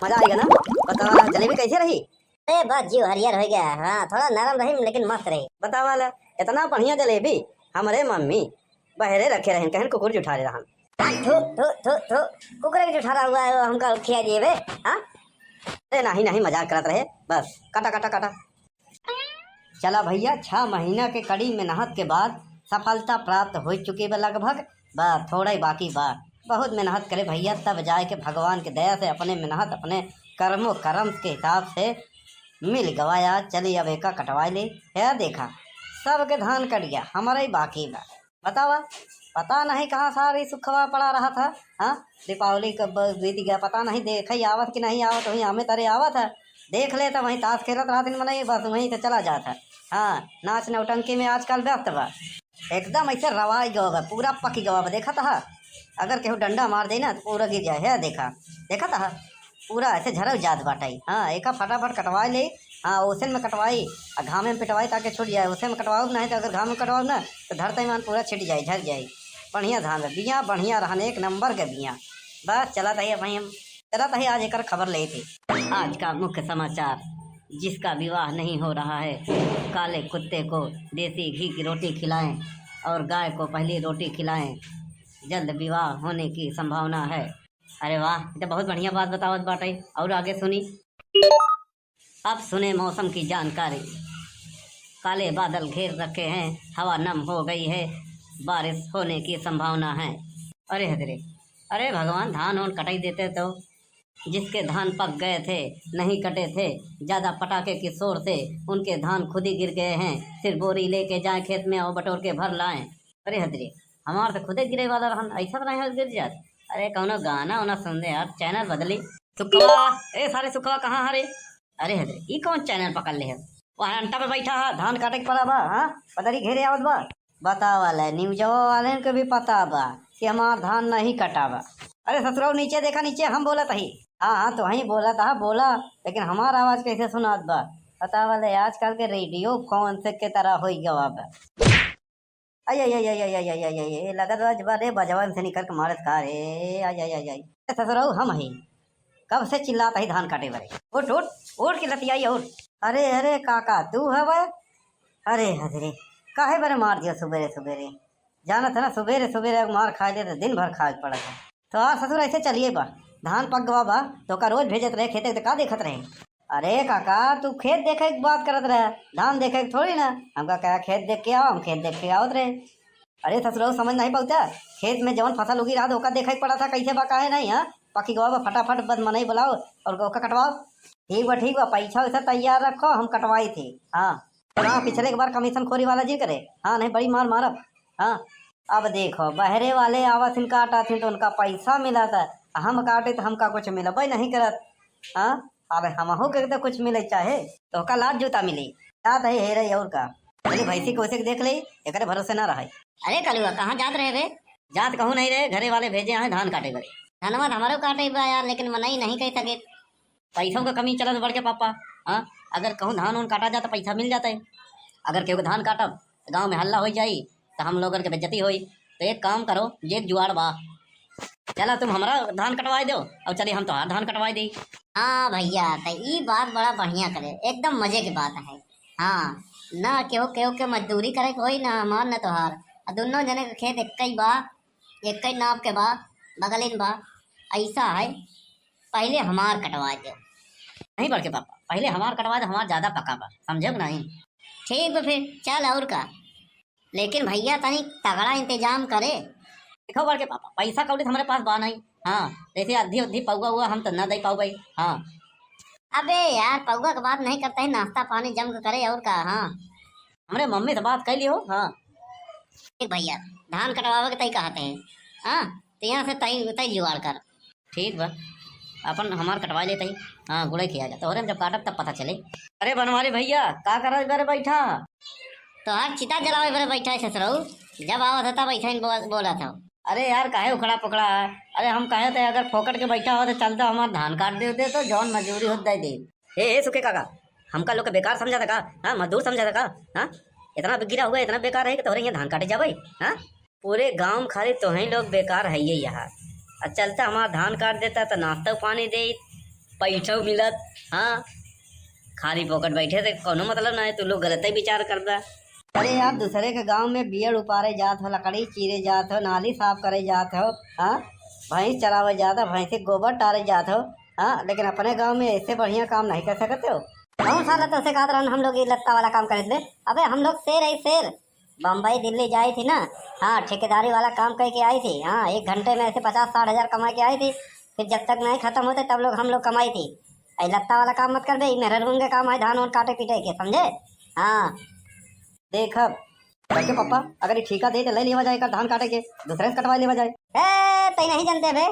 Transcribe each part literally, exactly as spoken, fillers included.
मजा आइगा ना? बतावा, जलेबी कैसे रही? अरे बस, जीव हरियर होइ गया। हाँ, थोड़ा नरम रही लेकिन मस्त रही। बतावा ला, इतना बढ़िया जलेबी हमरे मम्मी बहरे रखे रहन, कहन कुकुर जुठारे रहन। हाँ, थू, थू, थू, थू, कुकुर के जुठारा हुआ है, हमका खिया दिए बे, हाँ? अरे नहीं, नहीं, मजाक करत रहे, बस, काटा, काटा, काटा। चला भइया, छह महीना के कड़ी मेहनत के बाद सफलता प्राप्त होइ चुकी बा लगभग। बस थोड़ा ही बाकी बा। बहुत मेहनत करे भइया, तब जाए के भगवान के दया से अपने मेहनत, अपने कर्मों कर्म के हिसाब से मिल गवा। आज चली अब एका कटवाई ले। हे देखा, सबके धान कट गया, हमारा ही बाकी बा। बतावा, पता नहीं कहाँ सारी सुखवा पड़ा रहा था। हाँ, दीपावली कब बीत गया, पता नहीं, देखे ही आवत कि नहीं आवत, वहीं हमें तरे आवत है। देख ले तो वहीं ताश खेलत रहत मनई, बस वहीं से चला जात है। हाँ, नाच नौटंकी में आजकल व्यस्त बा। एकदम ऐसे रवाई गवा बा, पूरा पकी गवा बा, देखत है। अगर केहू डंडा मार दे ना तो पूरा गिर जाए है। देखा, देखत है, पूरा ऐसे झरल जात बाटे। हाँ, एका फटाफट कटवाई ले। हाँ, ओसन में कटवाई, आ घामे में पिटवाई ताकि छूट जाए। ओसन में कटवाओ नहीं तो अगर घाम में कटवाओ ना तो धरते मान पूरा छिट जाए, झर जाए। बढ़िया धान बा, बिया बढ़िया रहन, एक नंबर के बिया। बस चलत ही भाई हम, चलत ही आज एकर खबर ले थे। आज का मुख्य समाचार, जिसका विवाह नहीं हो रहा है, काले कुत्ते को देसी घी की रोटी खिलाएं और गाय को पहली रोटी खिलाएं, जल्द विवाह होने की संभावना है। अरे वाह, ये तो बहुत बढ़िया बात बतावत बाटे। और आगे सुनी। अब सुने मौसम की जानकारी। काले बादल घेर रखे हैं, हवा नम हो गई है, बारिश होने की संभावना है। अरे हजरे, अरे भगवान, धान ओन कटाई देते तो। जिसके धान पक गए थे, नहीं कटे थे, ज्यादा पटाखे की शोर से उनके धान खुद ही गिर गए हैं। सिर्फ बोरी लेके जाएं खेत में और बटोर के भर लाएं। अरे हजरे, हमार तो खुदे गिरे वाला रहन, ऐसा तो नहीं गिर जात। अरे कौनो गाना वाना सुन दे यार, चैनल बदली। सुखवा, ए सारे सुखवा, कहाँ हरे? अरे हजरे, ई कौन चैनल पकड़ ले है? वहाँ अंटा पे बैठा है, धान काटे के पड़ा बा, हाँ? पदरी घेरे आवत बा। बतावा ले, न्यूजवा वाले के भी पता बा कि हमार धान नहीं कटा बा। अरे ससुराऊ, नीचे देखा, नीचे हम बोलत हई। हाँ, हाँ, तो वहीं बोलत हा, बोला, लेकिन हमार आवाज कैसे सुनात बा? बतावा ले, आजकल के रेडियो फोन से के तरह होई गवा बा। आई, आई, आई, लगत बा जब रे बजवा में से निकल के मारत का रे। आई, आई, आई, आई। ए ससुराऊ, हम हई। कब से चिल्लात हई धान काटे बरे? उठ, उठ, उठ के लतियाई, उठ। अरे, अरे काका, तू हवे? अरे हजरे, काहे बरे मार दिया सुबेरे सुबेरे? जानत है ना, सुबेरे सुबेरे मार खाए दे तो दिन भर खाए के पड़त है। तो आ ससुर, ऐसे चलिए बा, धान पक गवा बा, तो का रोज भेजत रहे खेते, तो का देखत रहे? अरे काका, तू खेत देखे के बात करत रहे, धान देखे के थोड़ी ना। हमका कहा खेत देख के आओ, हम खेत देख के आवत रहे। अरे ससुरऊ, समझ नहीं पाउता, खेत में जवन फसल उगी रहा, ओका देखे के पड़ा था, कैसे बा, काहे नहीं, हाँ? पकी गवा बा, फटाफट बस मनई बुलाओ और ओका कटवाओ। ठीक बा, ठीक बा, पैसा वैसा तैयार रखो, हम कटवाई थी। हाँ, हाँ, पिछले एक बार कमीशन खोरी वाला जिन करे, हाँ, नहीं बड़ी मार मारब। हाँ, अब देखो, बहरे वाले आवत हिन, काटत हिन, तो उनका पैसा मिलत है, हम काटे तो हमका कुछ मिलबे नहीं करत। हाँ, अब हमहू के तो कुछ मिले चाहे, तो ओका लात जूता मिली। जात है हेरे और का। अरे भैंसी को वैसे देख ले, एकरे भरोसे ना रहे। अरे कलुआ, कहाँ जात रहे बे? जात कहूँ नहीं रहे, घरे वाले भेजे हैं धान काटे बरे। धनवा तो हमरो काटे बा यार, लेकिन मनई नहीं कह सके। पैसों का कमी चलत बड़के पापा। हाँ, अगर कहूँ धान उन काटा जाता, पैसा मिल जाता है। अगर केहू के धान काटब तो गाँव में हल्ला हो जाई, तो हम लोगन के बेइज्जती होई। तो एक काम करो, जे एक जुगाड़ बा, चला तुम हमारा धान कटवाए दो और चलिए हम तोहार धान कटवाए दी। हाँ भैया, तो ई बात बड़ा बढ़िया करे, एकदम मजे की बात है। हाँ, ना केहू केहू के मजदूरी करे के होई, ना हमार ना तोहार, आ दोनों जने के खेत एक ही बा, एक ही नाप के बा, बगलिन बा। ऐसा है, पहले हमार कटवा दे। नहीं बड़के पापा, पहले हमार कटवा दे, हमार ज्यादा पका बा, समझे कि नहीं? ठीक बा फिर, चल और का। लेकिन भैया तनी तगड़ा इंतजाम करे। देखो बड़के पापा, पैसा कौड़ी तो हमारे पास बा नहीं। हाँ, जैसे अद्धी उद्धी पौवा हुआ हम तो ना दे पाऊ भाई। हाँ। अबे यार, पौवा के बात नहीं करते हैं, नाश्ता पानी जम के करे और का। हाँ। हमरे मम्मी से बात कर लियो। हाँ। देख भैया, धान कटवावे के तई कहते हैं। हाँ, तो यहाँ से तई, तई जुगाड़ कर। ठीक बा, अपन हमार कटवा लेते ही। हाँ, गुड़े किया जाता, और हम जब काटब तब पता चले। अरे बनवारी भैया, का करत बरे बैठा? तो हर चिता जलावे बरे बैठा है ससुरऊ, जब आवत है तब ऐसा ही बोल-, बोलत हो। अरे यार, काहे उखड़ा पकड़ा है? अरे हम कहे थे अगर फोकट के बैठा हो तो चलता हमार धान काट दे, दे तो जौन मजदूरी होत दे दे। ए, ए, सुखे काका, हमका लोग के बेकार समझा था का? हाँ, मजदूर समझा था का? हाँ, इतना गिरा हुआ, इतना बेकार है कि तोहरे यहाँ धान काटे जाबे? हाँ, पूरे गांव में खाली तोही लोग बेकार है ये यहाँ। आ चलता हमार धान काट देता तो नाश्ता पानी दे, पैसो मिलत। हाँ, खाली फोकट बैठे से कौनो मतलब ना है, तू लोग गलत ही विचार करता। अरे यार, दूसरे के गांव में बियड़ उपारे जात हो, लकड़ी चीरे जात हो, नाली साफ करे जात हो, हाँ, भैंस चरावे जात हो, भैंस के गोबर डारे जात हो, हाँ, लेकिन अपने गांव में ऐसे बढ़िया काम नहीं कर सकते हो। कौन साला तोसे कहत रहन हम लोग ये लत्ता वाला काम करे थे? अबे हम लोग शेर है शेर, बम्बई दिल्ली जाई थी ना, हाँ, ठेकेदारी वाला काम करके आई थी, हाँ, एक घंटे में ऐसे पचास साठ हजार कमा के आई थी, फिर जब तक नहीं खत्म होते तब लोग हम लोग कमाई थी। ऐ लत्ता वाला काम मत करबे, ई मेहररुन के काम है धान वान काटे पीटे के, समझे? हाँ। देखब, बड़के पापा, अगर ई ठीका दे तो ले लेवा जाए एकर धान काटे के, दूसरे से कटवा लेवा जाए। ए, तई नहीं जानते बे,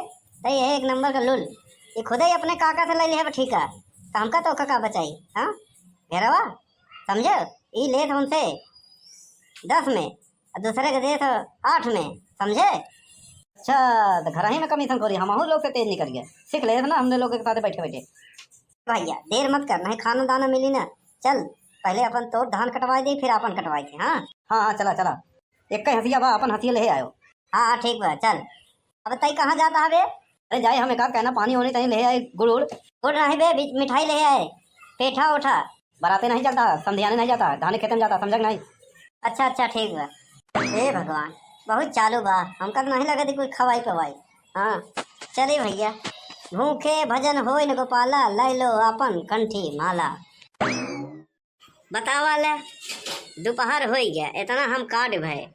तई है एक नंबर का लुल। ये खुदे ही अपने काका से ले लिया बा ठीका, तो हमका तो का बचाई, हाँ? घेरवा, समझे? ई लेत हमसे दस में, और दूसरे के देत आठ में, समझे? अच्छा, तो घर ही में कमीशन खोरी, हमहू लोग से तेज निकल गए, सीख ले ना हमने लोग के साथ बैठे बैठे। भैया, देर मत कर, नहीं खाना दाना मिली ना। चल, पहले अपन तोर धान कटवाई दे, फिर अपन कटवाई दे। हाँ, हाँ, हाँ, चला, चला। एक ही हंसिया बा, अपन हंसिया ले आयो। हाँ, हाँ, ठीक बा, चल। अब तई कहाँ जाता है बे? अरे जाए, हम एक आध कहना पानी होने तनी ले आए, गुड़ उड़। गुड़ नहीं बे, बि-, मिठाई ले आए, पेठा ओठा। बराते नहीं चलता, समधियाने नहीं जाता, धाने खेते में जाता, समझा कि नहीं? अच्छा, अच्छा, ठीक बा। हे भगवान, बहुत चालू बा, हमका तो नहीं लगा थी कोई खवाई पवाई। हाँ, चले भैया। भूखे भजन होय न गोपाला, लै लो आपन कंठी माला। बतावा ले, दोपहर होई गया, इतना हम काट भय,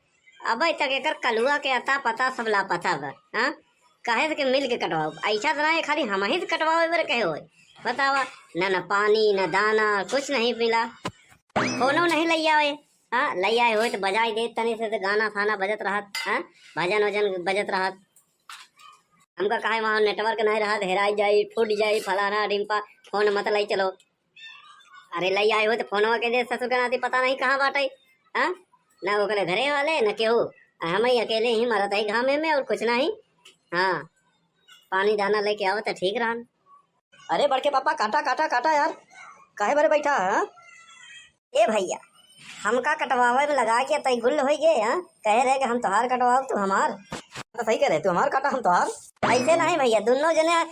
अबे तक एकर कलुआ के अता पता सब लापता बा। हाँ, काहे से के मिल के कटवाओ, ऐसा तो ना है खाली हम ही से कटवाओ, एक बार कहे होए। बतावा, ना, ना पानी, ना दाना, कुछ नहीं मिला। फोनो नहीं लैया आए। हाँ, लैया आए होए तो बजाई दे तनी से, तो गाना फाना बजत रहत, हाँ, भजन वजन बजत रहत। हमका काहे वहाँ नेटवर्क नहीं रहत, हेराई जाई, फूट जाई, फलाना ढिम्पा, फोन मत लाई चलो। अरे लई आए हो तो फोनवा के दे ससुर के नाती, पता नहीं कहाँ बाटे। हाँ, ना ओकरे घरे वाले ना केहू, हम ही अकेले ही मरत है घामे में और कुछ नहीं। हाँ, पानी दाना लेके आओ तो ठीक रहन। अरे बड़के पापा, काटा काटा काटा यार, काहे बरे बैठा है? हाँ? ए भैया, हमका कटवावे में लगा के तई गुल होई गए, हाँ? कहे रहे कि हम तोहार कटवाओ, तू हमार। तो सही कह रहे, तू हमार काटा, हम तोहार। ऐसे नहीं भैया, दोनों जने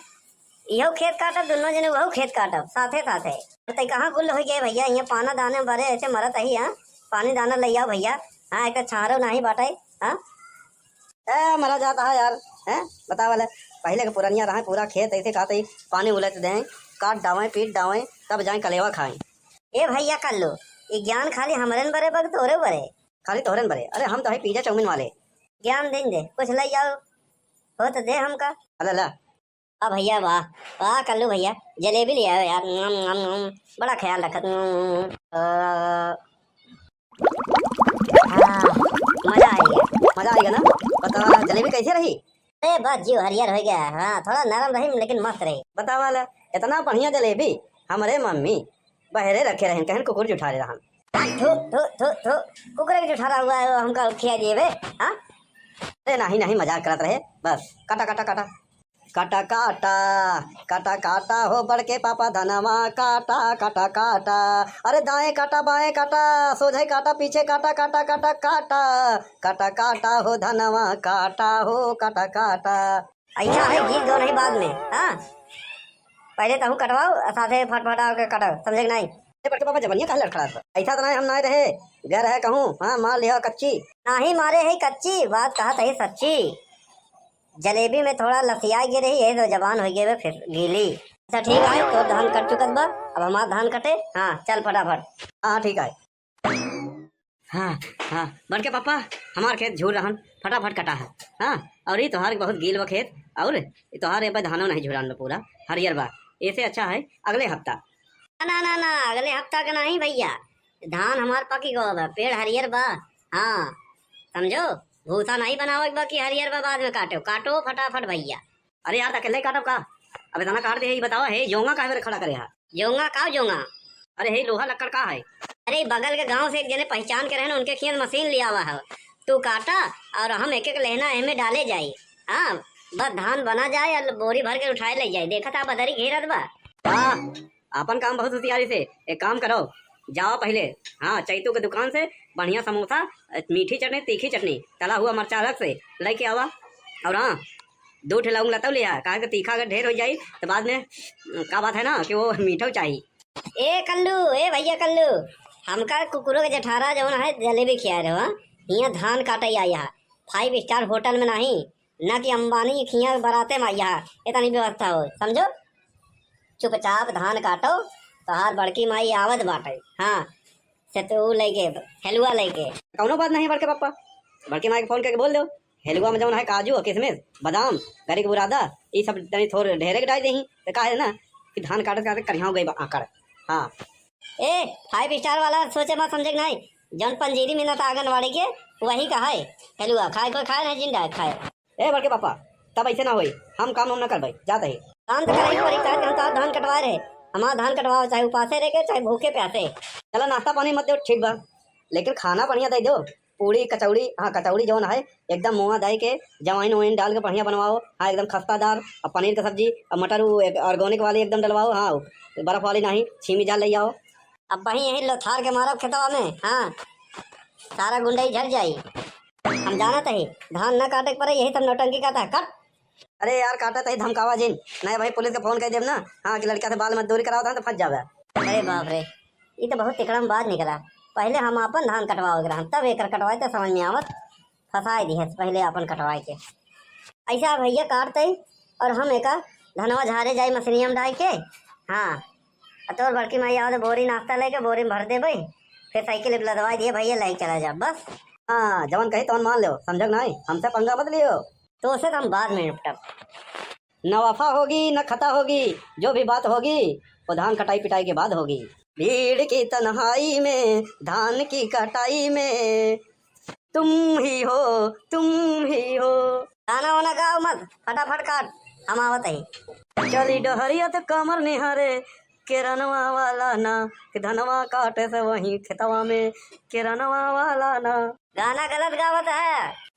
इहो खेत काटब, दोनों जने वहू खेत काटब, साथे साथे। तई कहाँ गुल होई गए भैया, यहाँ पाना दाने बरे ऐसे मरत ही, हाँ? पानी दाना ले आओ भैया। हाँ, एक छारो नहीं बाटे, हाँ? ए, मरा जाता है यार, हैं? बतावा ले, पहले के पुरनिया रहे, पूरा खेत ऐसे कहते ही पानी उलट दें, काट डावें, पीट डावें, तब जाएं कलेवा खाएं। ए भैया कल्लू, ई ज्ञान खाली हमरन बरे बा कि तोरे बरे? खाली तोहरन बरे? अरे हम तो है pizza chowmein वाले। ज्ञान दें दे, कुछ ले जाओ, हो तो दे हमका। अला ला। वाह भैया वाह, वाह कल्लू भैया, जलेबी ले आयो यार, नम, नम, नम, बड़ा ख्याल रखत, नम, नम, नम। आ, हाँ, मजा आइगा। मजा आइगा ना? बतावा, जलेबी कैसे रही? अरे बस जीव हरियर हो गया। हाँ, थोड़ा नरम रही लेकिन मस्त रही। बतावा ला, इतना बढ़िया जलेबी हमरे मम्मी बहरे रखे रहन, कहन कुकुर जुठारे रहन। थू, थू, थू, थू, कुकुर के जुठारा हुआ है, हमका खिया दिए बे, हाँ? अरे नहीं, नहीं, मजाक करत रहे, बस, काटा, काटा, काटा। काटा, काटा, काटा, काटा हो बड़के पापा धनवा, काटा, काटा, काटा। अरे दाएं काटा, बाएं काटा, सोझे काटा, पीछे काटा, काटा, काटा, काटा। काटा, काटा हो धनवा, काटा हो, काटा, काटा। ऐसा है गीत गौन है बाद में, हाँ? पहले तहू कटवाओ, और साथे फटफटा के कटाओ, समझे कि नहीं? अरे बड़के पापा जबनिया काहे लड़खड़ात बा? ऐसा तो नहीं हम ना रहे, गए रहे कहूँ, हाँ, मार लिया कच्ची। नाही मारे है कच्ची, बात कहत है सच्ची। जलेबी में थोड़ा लसिया गे रही, यही तो जबान हो गई फिर गीली। अच्छा ठीक है, तो धान कट चुकत बा, अब हमार धान कटे। हाँ, चल फटाफट। हाँ, ठीक है। हाँ, हाँ, बड़के पापा, हमार खेत झूर रहन, फटाफट कटा है। हाँ, और ये तोहार बहुत गील बा खेत, और ये तोहार ये बा धानो नहीं झुरान बा, पूरा हरियर बा। ऐसे अच्छा है अगले हफ्ता। ना, ना, ना, अगले हफ्ता के नहीं भैया, धान हमार पकी गो बा, पेड़ हरियर बा। हाँ, समझो, भूसा नहीं बनावे के बा कि हरियर बा बाद में काटो, काटो फटाफट भैया। अरे यार, त अकेले काटब का? अब इतना काट दे, ई बतावा, हे जोंगा काहे बरे खड़ा करे हा? जोंगा का जोंगा? अरे हे लोहा लक्कड़ का है? अरे बगल के गांव से एक जने पहचान के रहे ना, उनके खेत मशीन ले आवा है, तू काटा और हम एक एक लेहना एमे डाले जाई। हाँ, बस धान बना जाए और बोरी भर के उठाए ले जाए। देखा था बदरी घेरत बा। वाह, आपन काम बहुत होशियारी से। एक काम करो, जाओ पहले, हाँ, चैतू के दुकान से बढ़िया समोसा, मीठी चटनी, तीखी चटनी, तला हुआ मरचा अलग से लेके आवा। और हाँ, दो ठे लौंग लतौ लिया, काहे कि तीखा अगर ढेर हो जाई, तो बाद में, अ, का बात है ना कि वो मीठो चाही। ए कल्लू, ए भैया कल्लू, हमका कुकुरों के जठारा जौन है जलेबी खिया रहे हो, हाँ? हियाँ धान काटे आया है, five star hotel में नहीं, ना कि अंबानी खिया बराते में आया है, इतनी व्यवस्था हो, समझो? चुपचाप धान काटो, तोहार बड़की माई आवत बाटे। हाँ, से तू लेके, हेलुआ लेके। कौनो बात नहीं बड़के पापा, बड़की माई के फोन करके बोल दो, हेलुआ में जौन है काजू और किशमिश, बादाम, गरी के बुरादा, ई सब तनी थोड़ ढेरे के डाल देही, तो का है ना कि धान काटत काटत करिया हो गई बा आकड़। हाँ। ए, five star वाला सोचे मत समझे के नहीं, जौन पंजीरी मिलत आंगनवाड़ी के, वही का है हेलुआ। खाए कोई खाए, नहीं जिंदा खाए। ए बड़के पापा, तब ऐसे ना होई, हम काम हम ना करबै, जात ही। काम तो करे के पड़ी, काहे कि हम तोहार धान कटवाए रहे, हमार धान कटवाओ, चाहे उपासे रह के, चाहे भूखे प्यासे। चला नाश्ता पानी मत दो, ठीक बा, लेकिन खाना बढ़िया दे दो, पूड़ी कचौड़ी, हाँ कचौड़ी जौन है एकदम मुआ दे के, जवाइन ववाइन डाल के बढ़िया बनवाओ, हाँ एकदम खस्तादार, और पनीर का सब्जी, और मटर वो एक organic वाली एकदम डलवाओ, हाँ बर्फ वाली नहीं, छीमी जाल ले आओ। अब वहीं यही लोथार के मारब खेतवा में, हाँ सारा गुंडई झड़ जाई। हम जानत ही, धान ना काटे के पड़े, यही सब नौटंकी करता है। कट। अरे यार, काटत ही धमकावा जिन। नहीं भाई, पुलिस के फोन कर देब ना, हाँ, कि लड़का से बाल मजदूरी करावत है तो फंस जावे। अरे बाप रे, ये तो बहुत तिकड़म बात निकला। पहले हम आपन धान कटवावे के रहन, तब एकर कटवाए तो समझ में आवत। फंसाए दिहे से पहले आपन कटवाए के। ऐसा भैया काटते ही और हम एका धनवा झारे जाए मशीनिया में डाल के। हाँ, आ तोर बड़की माई आवत बोरी नाश्ता लेके बोरी में भर देबे, फिर साइकिल पे लदवाए दिए भैया, लेके चला जा बस। हाँ, जवन कही तवन मान लो, समझक नहीं, हमसे पंगा मत लियो। तो उसे तो हम बाद में निपटब। न वफा होगी न खता होगी, जो भी बात होगी वो धान कटाई पिटाई के बाद होगी। भीड़ की तन्हाई में, धान की कटाई में, तुम ही हो, तुम ही हो। गाना वाना गाओ मत, फटाफट काट, हम आवत ही। चली डहरिया तो कमर निहारे, केरनवा वाला ना, कि धनवा काटे से वहीं खेतवा में, केरनवा वाला ना। गाना गलत गावत है।